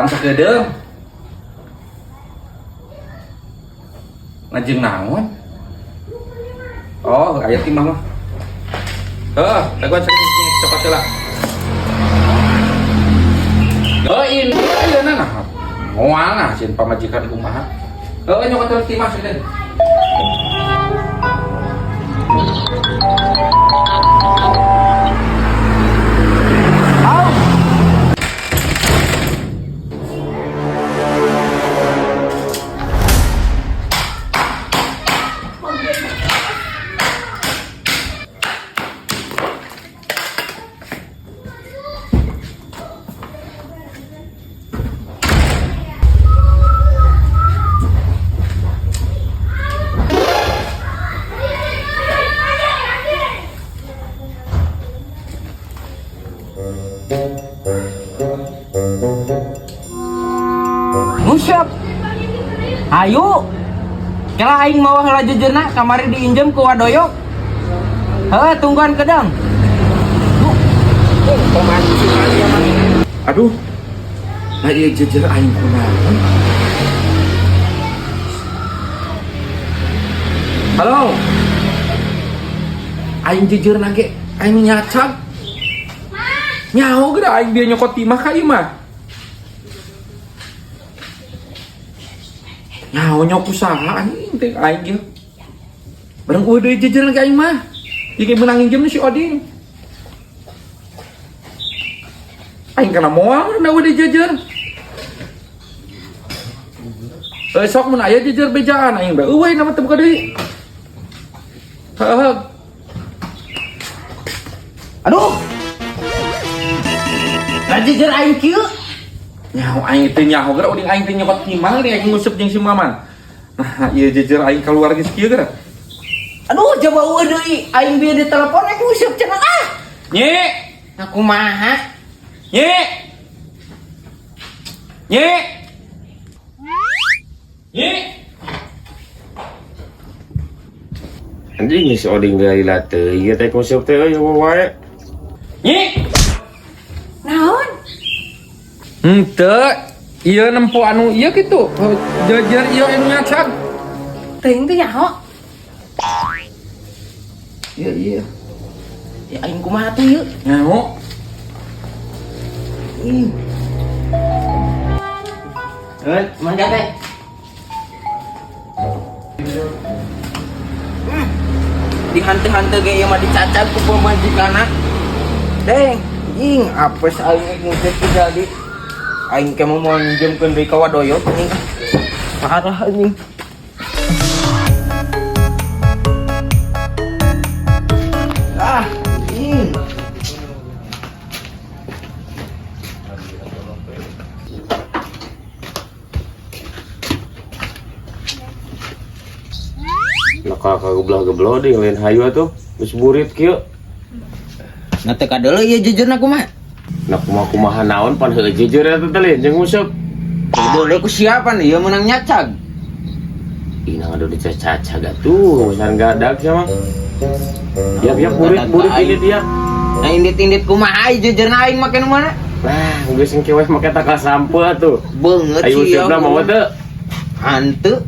Dagoan sakedeung. Ngajeng naon? Oh, aya timah mah. Heuh, dagoan sakedeung cokot heula. Oh, ini ayeuna nah. Moal nah sieun pamajikan kumaha. Heuh, nyokot heula timah sakedeung. Nguseup. Ayo. Kela aing mawa heula jejerna kamari diinjem ku Wadoyok. Heuh, tungguan kedang. Aduh. Nah ieu jejer aing kunaon? Halo. Aing jejer nage, aing nyacag. Nyaho geura aing dia nyokot timah ka ieu mah. Nyaho nyok usaha anjing teh aing ieu. Bareng eueuh deui jejer ka aing mah. Ieu meunang nginjem si Oding. Aing kana moal na eueuh deui jejer. Eh sok mun aya jejer bejaan aing bae. Eueuh nama teu buka deui. Heeh. Aduh. Lah jejer aing kieu. Nyaho aing teh nyaho geura uding aing teh nyokot timah deui aing nguseup jeung si Maman. Nah, ieu jejer aing keluar geus kieu geura. Aduh, coba eueuh deui. Aing bieu di telepon aing nguseup cenah ah. Nyi, Nah kumaha? nyi. Nyi. Nyi. Anjing si Oding dari teuing ieu teh konsep teh euy wae. Nyi. Naon? Henteu, ieu nempo anu ieu kitu. Jejer ieu anu nyacag. Teuing teh nyaho. Iya, iya. Ya aing kumaha tuh ieu? Nyaho. Ih. Eh, mangga teh. Dihante-hante ge ieu mah dicacag ku pamajikanna. Deng, ing apes aing nguseup teu jadi. Aing ke mau minjemkeun deui ka Wadoyok anjing. Parah anjing. Ah, ing. Nah ka gebelah-gebelah ding lain hayu atuh geus burit kieu. Nah teu kadeuleu ieu jejerna kumaha? Nah kumaha kumaha naon pan heueuh jejer eta teh lain jeung nguseup. Kadeuleu ku siapa nih ieu meunang nyacag. Ih nah aduh dicacag atuh urusan gadag sia mah. Yap yap burit burit ini dia. Nah indit-indit kumaha ieu jejerna aing make nu mana? Lah geus engke we make takal sampe atuh. Beungeut Ayo sia. usupna mau teu? Hanteu.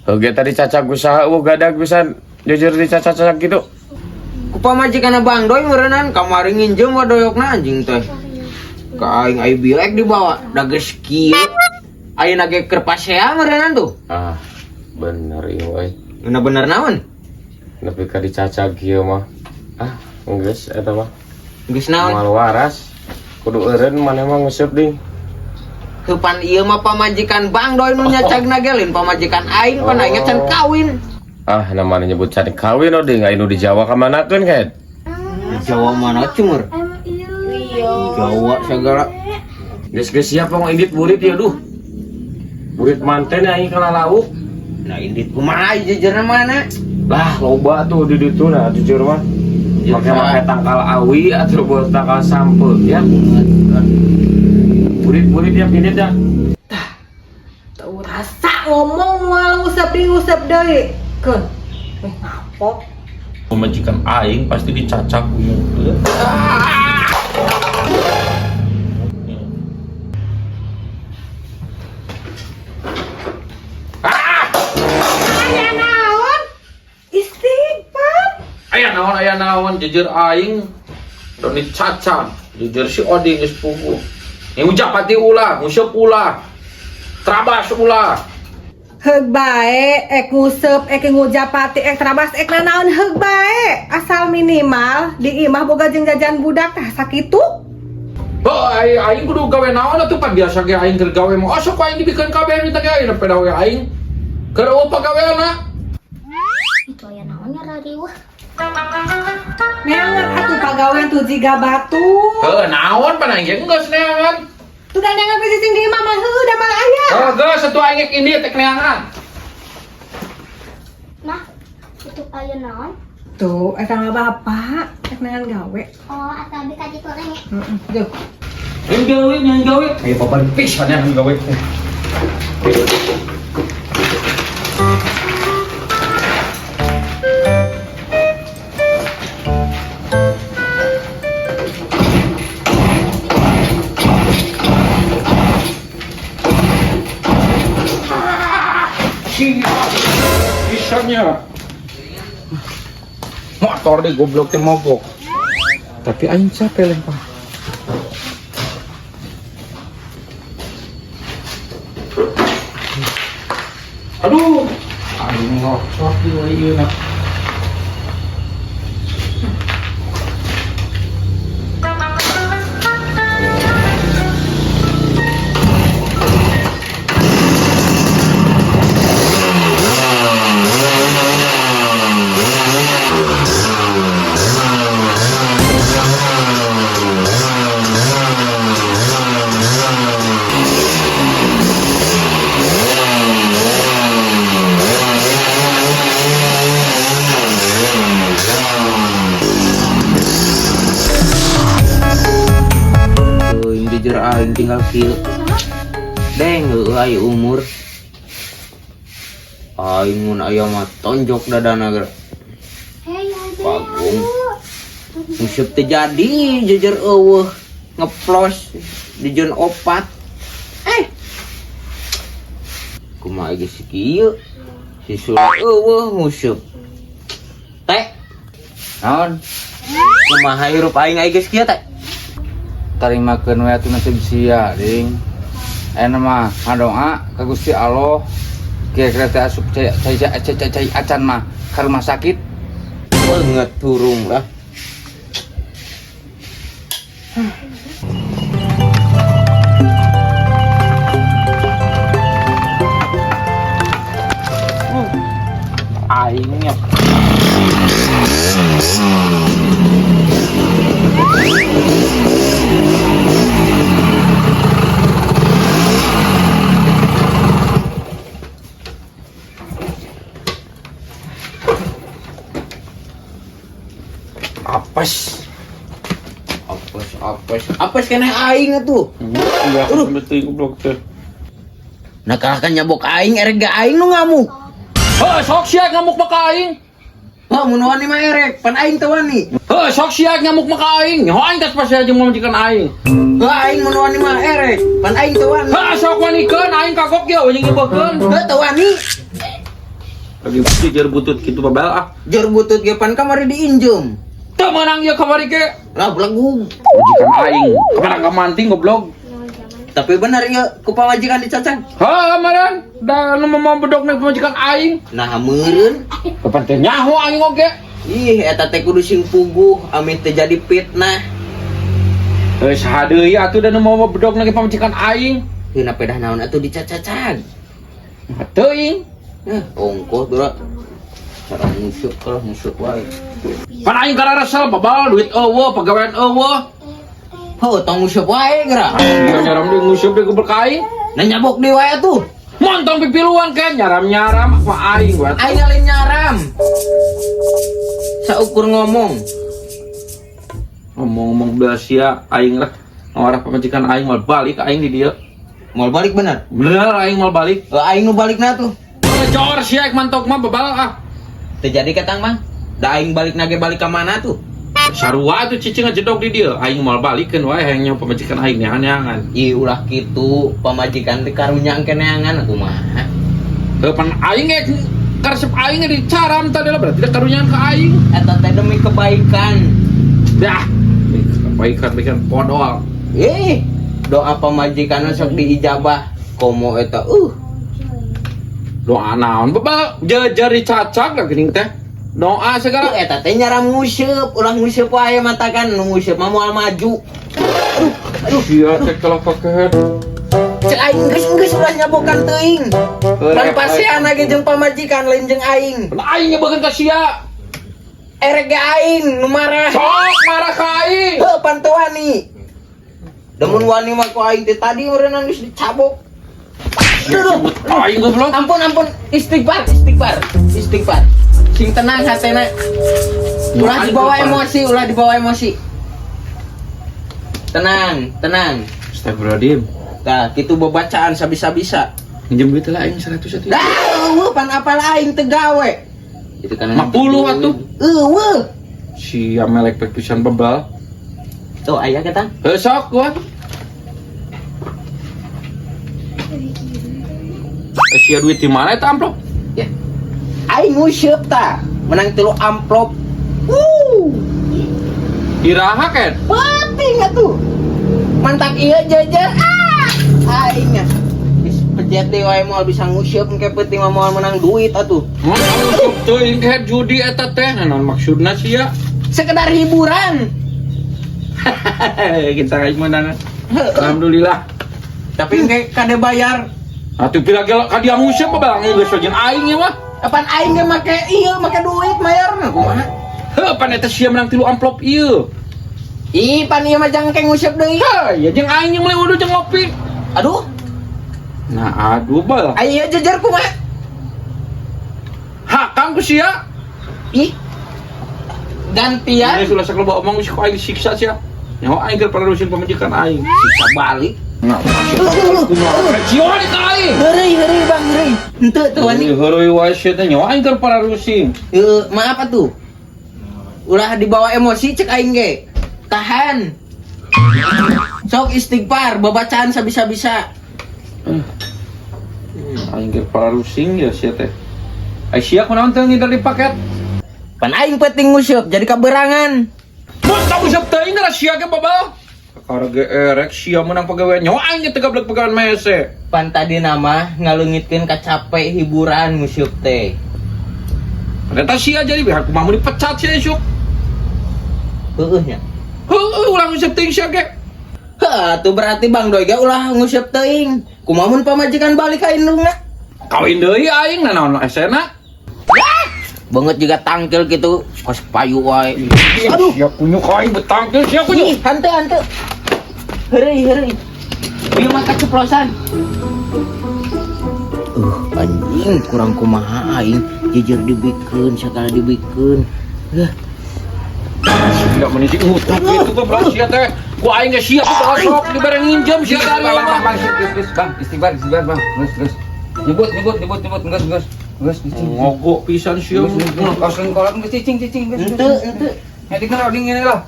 Heuh tadi cacag usaha eueuh gadag pisan jejer dicacag gitu. Ku pamajikanna Bang Doi meureunnan kamari nginjem Wadoyokna anjing teh. Ka aing aya bilek dibawa da geus kieu. Ayeuna ge keur pasea meureunnan tuh. Ah, bener ieu euy. Bener-bener naon? Nepi ka dicacag kieu mah. Ah, geus eta mah. Geus naon? Moal waras. Kudu eureun maneh mah nguseup ding. Heupan ieu mah pamajikan Bang Doi nu nyacagna ge lain pamajikan aing pan aing can kawin. Ah, namanya nyebut can kawin oh ding anu di Jawa ka manakeun kaet. Di Jawa mana cumur? Jawa segala. Geus geus siap pong indit burit ya duh. Burit manten aing kana lauk. Nah indit kumaha jejerna mana? Lah loba tuh di ditu nah jujur mah. Make make tangkal awi atau buat tangkal sampe ya. Burit-burit ya indit ya. Teu rasa ngomong moal nguseup deui nguseup deui. Keun. Eh ngapok. Pamajikan aing pasti dicacag uyung. Aya naon jujur aing doni cacang jujur si Oding geus puguh. Ngujapati ulah, nguseup ulah. Trabas ulah. Heug bae ek nguseup, ek ngujapati, ek trabas, ek nanaon heug bae. Asal minimal di imah boga jeung jajan budak tah sakitu. Oh, aing kudu gawe naon atuh pan biasa ge aing keur gawe mah. Osok aing dibikeun kabeh minta ge aing peda we aing. Keur eueuh pagaweana. Itu aya naonnya rariweuh. Neangan atuh pagawean tuh jiga batu. Heuh, naon pan aing ge geus neangan. Tuh da neangan we cicing di imah mah heuh da malah aya. Heuh, geus atuh aing ek indit ek neangan. Nah, itu aya naon? Tuh, eta mah bapak, ek neangan gawe. Oh, atau abi ka ditu teh nya. Heeh, jauh. Yang gawe, yang gawe. Ayo bapak pisan yang gawe. Pisannya. Motor deh goblok teh mogok. Tapi aing capek lempar. Aduh, aing ngocok di ieu na. Teuing jujur aing tinggal kieu. Deng heueuh aya umur. Aing mun aya mah tonjok dadana geura. Hei, Abi. Bagong. Nguseup teu jadi jujur eueuh ngeplos di jon opat. Kumaha geus kieu? Si Sule eueuh nguseup. Teh, Naon? kumaha hirup aing aya geus kieu teh? Tarimakeun we atuh nasib sia, ding. Ayeuna mah ngadoa ka Gusti Allah kira-kira teh asup cai cai cai cai cai, cai acan mah ka rumah sakit. Banget turung lah. Aingnya. Apes. Apes apes apes kena aing atuh. Iya, betul goblok teh. Nah kalahkan nyabok aing erek ga aing nu ngamuk. Heuh, sok sia ngamuk mah ka aing. Heuh mun wani mah erek, pan aing teu wani. Heuh, sok sia ngamuk mah ka aing. Nyaho aing tas pasea jeung mamajikan aing. Heuh aing mun wani mah erek, pan aing teu wani. Heuh, sok wanikeun aing kagok ye we jeung nyebeukeun. Heuh teu wani. Lagi bukti jer butut kitu babal ah. Jor butut ge pan kamari diinjem. Teu meunang ieu kamari ge. Lah belegug. Majikan aing, kamana ka manting goblok. Tapi benar ieu ku pamajikan dicacang. Heuh, amaran da nu mau bedok na pamajikan aing. Nah meureun. Kapan teh nyaho aing oge. Ih eta teh kudu sing puguh amin teu jadi fitnah. Heuh, saha deui atuh da nu mau bedok na pamajikan aing. Heuh na pedah naon atuh dicacacag. Teuing. Ongkoh dura. Cara musuh kalau musuh wae. Pan aing kararesel babal duit eueuh, pagawean eueuh. Heuh tong musuh wae geura. Iya nyaram deui nguseup deui goblok aing. Nah nyabok deui wae atuh. Montong pipiluan kan nyaram-nyaram apa aing wae. Aing lain nyaram. Saukur ngomong. Ngomong-ngomong belas sia aing lah. Ngawarah pamajikan aing mal balik aing di dieu. Mal balik bener? Bener aing mal balik. Heuh aing nu balikna tuh. Jor sia ek mantok mah babal ah. Teu jadi katang mang. Da aing balik nage balik ka mana tuh? Sarua tuh cicing ngajedog di dieu. Aing mal balikeun wae hayang nyaho pamajikan aing neangan-neangan. Ih ulah kitu pamajikan teh karunya engke neangan kumaha. Heuh pan aing ek Karesep aing dicaram tadi lah berarti karunyaan ka aing. Eta teh demi kebaikan. Dah. Kebaikan-kebaikan podol. Eh, doa pamajikan sok diijabah. Komo eta Doa naon bebal jejer dicacag lah geuning teh. Doa segala. Eta teh nyara nguseup, ulah nguseup wae matakan nu nguseup mah moal maju. Aduh, aduh. Sia teh kalau pakehet. Cek aing geus ulah nyabokan teuing. Pan pasean ge jeung pamajikan lain jeung aing. Aing nyebekeun ka sia. Erek ge aing nu marah. Sok marah ka aing. Heuh pan teu wani. Demun wani mah ku aing teh tadi meureunna geus dicabok. Aduh, Aing goblok. ampun ampun, istighfar, istighfar, istighfar. Sing tenang hatena. Ulah dibawa emosi, ulah dibawa emosi. Tenang, tenang. Astagfirullahaladzim. Tah, kitu bebacaan sabisa-bisa. Minjem duit lah aing 100 atuh. Dah, eueuh pan apal aing teu gawe. Itu kan 50 atuh. Eueuh. Sia melek pek pisan bebal. Tuh aya kata. Heuh sok gua. Sia duit di mana eta amplop? Ya. Aing nguseup tah, menang 3 amplop. Iraha ken? Penting atuh. Mantak ieu jajan. Ah, aing nya. Geus pejet deui wae moal bisa nguseup engke peuting mah moal menang duit atuh. Mun nguseup teuing teh judi eta teh naon maksudna sia? Sekedar hiburan. Kita aing menang. Alhamdulillah. Tapi engke kade bayar. Atuh pira ge ka dia nguseup mah balang geus jeung aing ieu mah. Apaan aing ge make ieu make duit mayarna kumaha? Heuh pan eta sia menang 3 amplop ieu. Ih, pan ieu mah jangke nguseup deui. Heuh, ya jeung aing yang meuli wudu jeung ngopi. Aduh. Nah, aduh bal. Ayo jejer kumaha? Hakang ku sia. Ih. Gantian. Ini sudah saklo omong geus ku aing siksa sia. Nyaho aing keur pararusin pamajikan aing. Siksa balik. Nah, kumaha di ka aing. Heureuy, heureuy Bang, heureuy. Henteu teu wani. Heureuy wae sia teh nyaho aing keur pararusin. Maaf atuh. Ulah dibawa emosi cek aing ge. Tahan. Sok istighfar, babacaan sabisa-bisa. Aing keur pararusing ya sia teh. Ai sia kunaon teu ngider di paket? Pan aing penting nguseup jadi kaberangan. Mun tong nguseup teuing da sia ge babal. Kakara ge erek sia menang pagawean nyawa aing ge teu gablek pagawean mese. Pan tadi nama ngalungitkeun ka capek hiburan nguseup teh. Ternyata sia jadi biar kumaha mun dipecat sia esuk. Heueuh nya. Heueuh ulah nguseup teuing sia ge. Heuh, tuh berarti Bang Doi ge ulah nguseup teuing. Kumaha mun pamajikan balik ka indungna? Kawin deui aing nanaon esena. Banget juga tangkil gitu, kos payu wae. Aduh, sia kunyuk aing betangkil sia kunyuk. Ih, hanteu hanteu. Heureuy heureuy. Ieu mah keceplosan. Anjing kurang kumaha aing, jujur dibikeun sagala dibikeun. Heuh. Tidak menisi utang gitu goblok sia teh. Ku aing ge sia ku sok dibere nginjem sia dari Bang, mah. bang, geus, bang, istighfar, istighfar, bang. Geus, geus. Nyebut, nyebut, nyebut, nyebut, geus, geus. Geus, cicing. Ngogok pisan sia. Geus, kolot geus cicing, cicing, geus. Henteu, henteu. Ngedikeun roding ngene lah.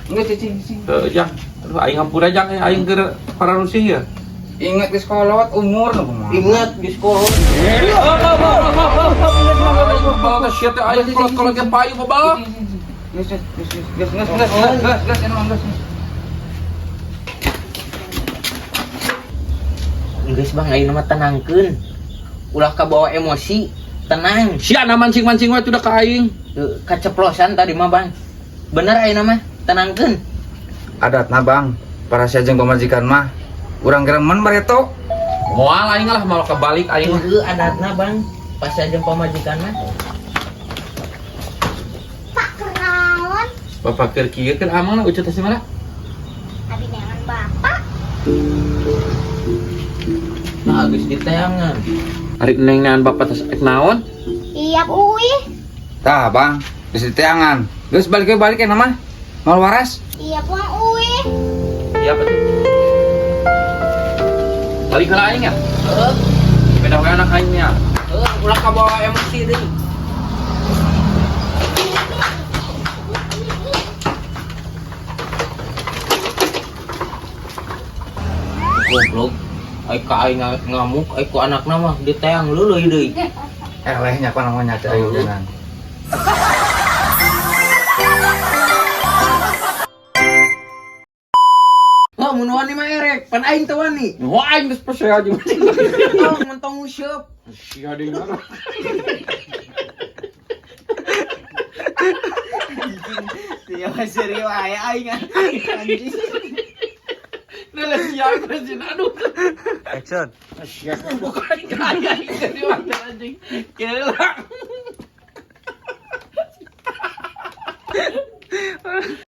Geus cicing, cicing. Heuh, jang. Aduh aing hampura jang aing keur pararusih ya. Ingat geus kolot umur nu kumaha. Ingat geus kolot. Bal sia teh aing kolot-kolot ge payu bal. Geus, geus, geus, geus, geus, geus, geus, geus, geus, geus. Geus Bang ayeuna mah tenangkeun. Ulah kabawa emosi, tenang. Sia na mancing-mancing wae udah ka aing. Keceplosan tadi mah Bang. Bener ayeuna mah, tenangkeun. Adatna Bang, para sia jeung pamajikan mah urang geremen bareto. Moal aing lah mau kebalik aing mah. Heueuh adatna Bang, pas jeung pamajikan mah. Pak kenaon? Bapak keur kieu keur amang ucut teh mana? Abi neangan bapak. Nah, geus diteangan. Ari neng neangan bapak tes ek naon? Iya, uih. Tah Bang, geus diteangan. Geus balik balik ya mah. Moal waras. Iya, puang uih. Iya betul. Balik heula aing ya. Heeh. Beda we anak aing nya. Heuh, ulah kabawa emosi deui. Goblok. Ai ka aing ngamuk, ai ku anakna mah diteang leuleui deui. Elehnya apa namanya teh ayunan. Wah, mun wani mah erek, pan aing teu wani. Wah, aing geus percaya aja. Tong mentong nguseup. Sia deui mah. Sia serius wae aing anjing. Nah, sia geus aduh. Action. Sia bukan kaya anjing anjing. Gila.